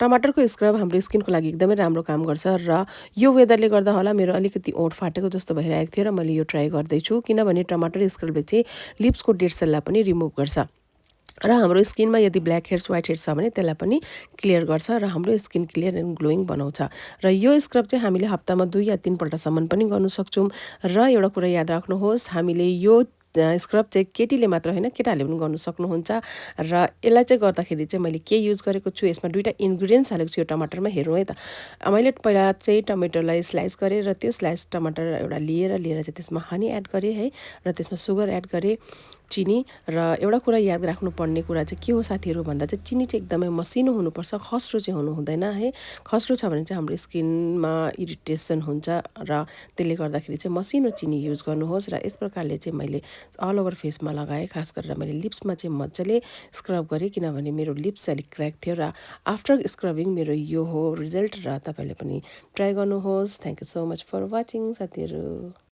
टमाटरको स्क्रब हाम्रो स्किनको लागि एकदमै राम्रो काम गर्छ र यो वेदरले गर्दा होला मेरो अलिकति ओठ फाटेको जस्तो भइरहेको थियो र मैले यो ट्राई गर्दैछु किनभने टमाटर स्क्रबले चाहिँ लिप्सको डेड सेललाई पनि रिमुभ गर्छ र हाम्रो स्किनमा यदि ब्ल्याक हेड्स व्हाइट हेड्स छ भने त्यसलाई पनि क्लियर गर्छ र हाम्रो स्किन क्लियर एन्ड ग्लोइङ बनाउँछ र यो स्क्रब चाहिँ हामीले हप्तामा 2 या 3 पल्टसम्म पनि गर्न सक्छौँ र एउटा कुरा याद राख्नुहोस् हामीले यो स्क्रब चाहिँ केटीले मात्र होइन केटाहरूले पनि गर्न सक्नुहुन्छ र यसलाई चाहिँ गर्दाखेरि चाहिँ मैले के युज गरेको छु यसमा दुईटा इन्ग्रिडियन्ट्स हालेको छु यो टमाटरमा हेर्नु है त मैले पहिला चाहिँ टमेटोलाई स्लाइस गरेँ र त्यो स्लाइस टमाटर एउटा लिएर चाहिँ त्यसमा हनी एड गरेँ है र त्यसमा सुगर एड गरेँ चिनी र एउटा कुरा याद राख्नुपर्ने कुरा चाहिँ के हो साथीहरू भन्दा चाहिँ चिनी चाहिँ एकदमै मसिनो हुनुपर्छ खस्रो चाहिँ हुनु हुँदैन है खस्रो छ भने चाहिँ हाम्रो स्किनमा इरिटेसन हुन्छ र त्यसले गर्दाखेरि चाहिँ मसिनो चिनी युज गर्नुहोस् र यस प्रकारले चाहिँ मैले अल ओभर फेसमा लगाएँ खास गरेर मैले लिप्समा चाहिँ मजाले स्क्रब गरेँ किनभने मेरो लिप्स अलिक क्र्याक थियो र आफ्टर स्क्रबिङ मेरो यो हो रिजल्ट र तपाईँले पनि ट्राई गर्नुहोस् thank you so much for watching साथीहरू